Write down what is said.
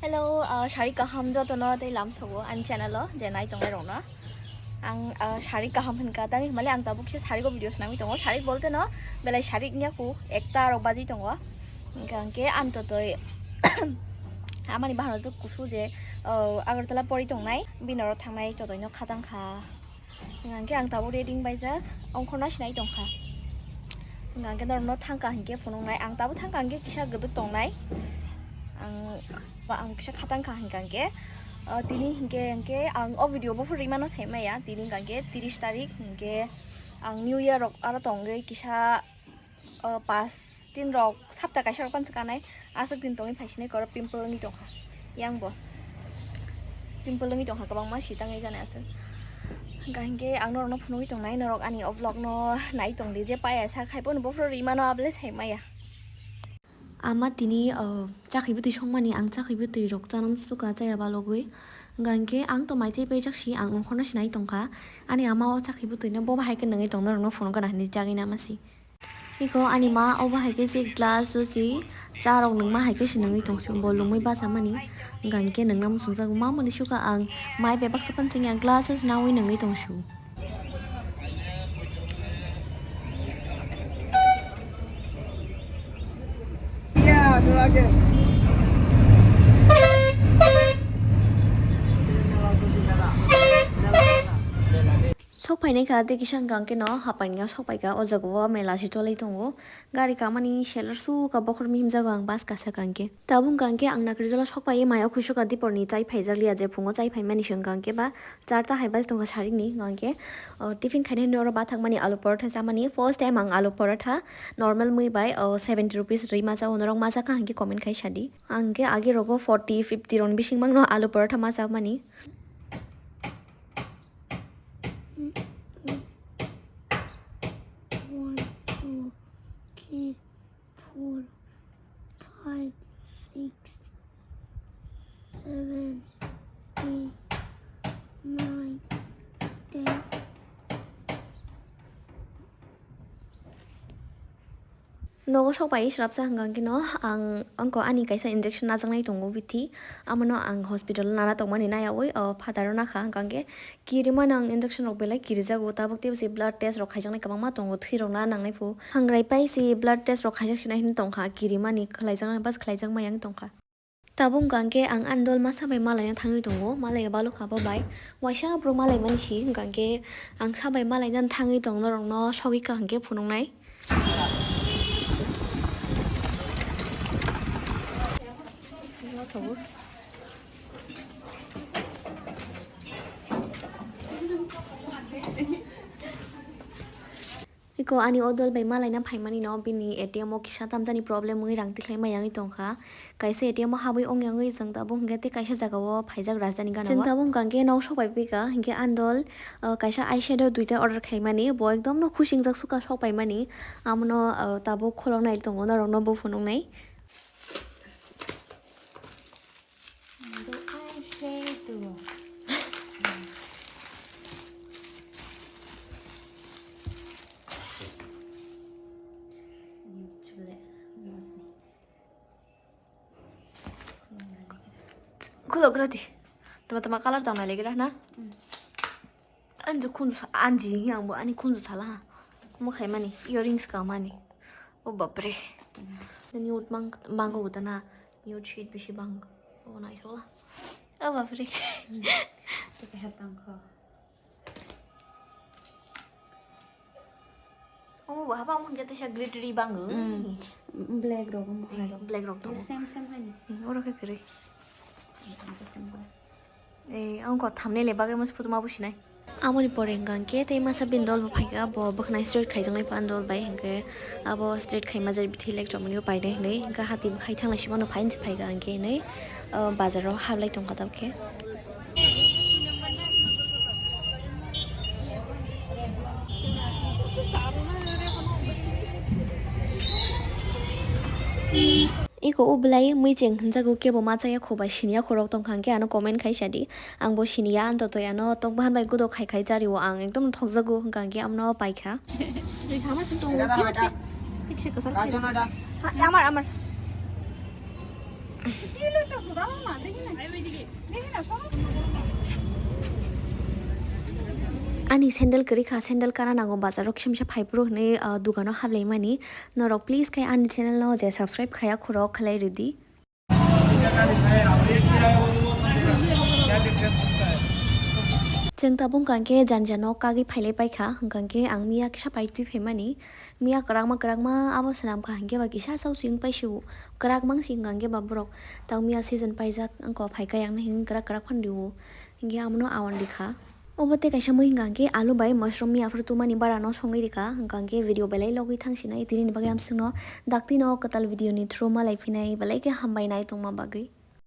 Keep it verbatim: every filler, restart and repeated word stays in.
Hello, ah, sarik kaham jotono tei lamsogo ani channel o je nai tongnai rokno. Ang, ah, sarik kaham hinka tangwi hwnmale ang tabuk kisa sarik o video swnamwi tongo. Sarik bolte no belai sarik wngya ku ekta rok baji tongo. Hingka hingke ang totoi amani bahano jok kusu je, ah, Agartala pori tongnai bini oro thangnai totoi no khatang kha. Hingke ang tabuk ready wngbaijak, ongkhorna sinai tongkha. Hingke norokno thangkha hingke phunuknai, ang tabuk thangkha hingke kisa gwdwk tongnai. Ang, ba ang kisa khatang kha hingka hingke, ah, tini hingke, hingke ang o video bo phuru rimano sai maya, tini hingka hingke tiris tarik hingke ang New Year rok aro tongwi kisa o pas tin rok sapta kaisa rok pansa kanai aswk din tongwi phaisinai koro pimple wngwi tongkha yang bo pimple wngwi tongkha kwbangma sitangwi jani aswk hwnkha hinkhe ang norokno phunugwi tongnai norok ani o vlog no nai tongdi je paya sak hai bono bophuru rimano abole sai maya. Ama tini, o, chakhi bwtwi songmani ang chakhi bwtwi rok chana musuka chaya balogwi hwnkha hinkhe ang to mai chai paijak si ang ongkhorno sinai tongkha ani ama o chakhi bwtwi no bo bahai khe nungwi tong norokno phunukgana hinwi chagwi nama si. Iko ani ma obo hai khe se glass o se cha rok nungma hai khe se nungwi tong su bo lungwi bachamani hwnkha hinkhe nungna muchungjak ma mani sukha ang mai bebak sapan chengya glass o se nawi nungwi tong su. Sok phainai kha tei kisa hwnkha hwnkhe no haphaini o sok pai kha o jaga o mela se cholai tongo gari kamani seller sukha bokhorok mihimjago ang bus kasa hwnkha hwnkhe tabuk hwnkha hwnkhe ang nakrijwla sok pai maya khuisukha diporni chai phaijak liya je phungo chai phaimani se hwnkha hwnkhe ba charta hai bus tongkha sarikni hwnkha hwnkhe o tiffin khainani oro bathakmani alu porotha chamani first time ang alu porotha normal mui bai o seventy rupees rwi masa o norok masa kha hwnkhe comment khai sadi ang hwnkhe agi rogo forty fifty rokni bising mangno alu porotha masa mani. One, two, three, four, five, six, seven, eight, nine, ten. Nogo sok pai swrapsa hwnkha hwnkhe no ang ongko ani kaisa injection najaknai tongo bithi, amono ang hospital o nana tongmani nayawi o phataro nakha hwnkha hwnkhe kirimano ang injection rok belai kirijago tabuk tei blood test rok khaijaknai kwbangma tongo thwi rok na nangnai phu hangrai pai se blood test rok khaijak sinai hinwi tongkha kirimani khwlaijaknai bas khwlaijakmaya wng tongkha. Tabuk hwnkha hwnkhe ang ani dol masa bai malaina thangwi tongo, malaiya balokha bo bai. Waisa borok malaimani si hwnkha hwnkhe ang sa bai malaina thangwi tong norokno sogwi kaham khe phunuknai. Iko ani o dol bai malaina phaimani no bini A T M o kisa tamjani problem wngwi rang tikhlai maya wngwi tongkha. Kaisa A T M o habwi ong yang wngwi chwng tabuk hwnkhe tei kaisa jaga o phaijak rajdhani gana o. Chwng tabuk hwnkha hwnkhe nok sok bai pika hwnkhe ani dol, uh, kaisa eyeshadow duita order khaimani bo ekdom no khusingjak sukha sok paimani. Amono, uh, tabuk kholok nai tongo norok no bo phunuknai. Khulok rati. Tama tama color tong nai legra na. Anju khunju sa-, anji yang bo ani khunju sala ha. Mo khai mani earrings ka mani. O bapre. Nude mang, mango gutana. Nude shade bishi bang. O nai sola. O bapre. Teka hetang kho. Omo bo haba omo hwnkhe teisa glittery bango. Mm. Black rok omo hai. Black rok tongo. Same, same hai ni. Hmm, oro khe kwrwi. Ang khe same khe. Eh, ang kok thamni le bagwi masa photo ma businai. Amoni pore hwnkha hwnkhe tei masa bini dol bo phaikha, bo bwkhwnai straight khaijaknai phan dol bai hwnkhe abo straight khaima jai bithi lek chomoni o painai hwnwi hwnkhe hati bwkhai thanglai sima no phainsi phaikha hwnkhe hwnwi, ah, bazar o hablai tongkha tabukhe. Iko o belai mui cheng hwnjago kebo ma chaya kho bai siniya khorok tongkha hwnkhe ano comment khai sadi. Ang bo siniya ang totoi ano tok bahan bai godok khai khai chario ang ekdom thokjago hwnkha hwnkhe amno paikha. Twi thama sing tongo. Twi kisa kwchar khai. Ha, amar, amar. Ani sandal kwrwi kha, sandal kana nango bazaro kisa misa phai phuru hinwi, ah, dukano hablaimani. Norok please khai ani channel no je subscribe khaya khorok khlai ridi. Chwng tabuk hwnkha khe jani jano kagwi phailai paikha, hwnkha khe ang miya kisa paitwi phaimani. Miya kwrakma kwrakma abo swnam kha, hinkhe ba kisa sausing paisio kwrak mangsi hwnkha khe ba borok. Tang miya season paijak wngkha, phaikha yang hwn kwrak kwrak phano rio, hinkhe amono awan rikha. Obo tei kaisa mui hwnkha khe alu bai mushroom miya phuru tumani bara no songwi rikha, hwnkha khe video belai logwi thangsinai, tini ni bagwi amswkno daktino kwtal video ni through malai phinai, belai khe hambai nai tongma bagwi.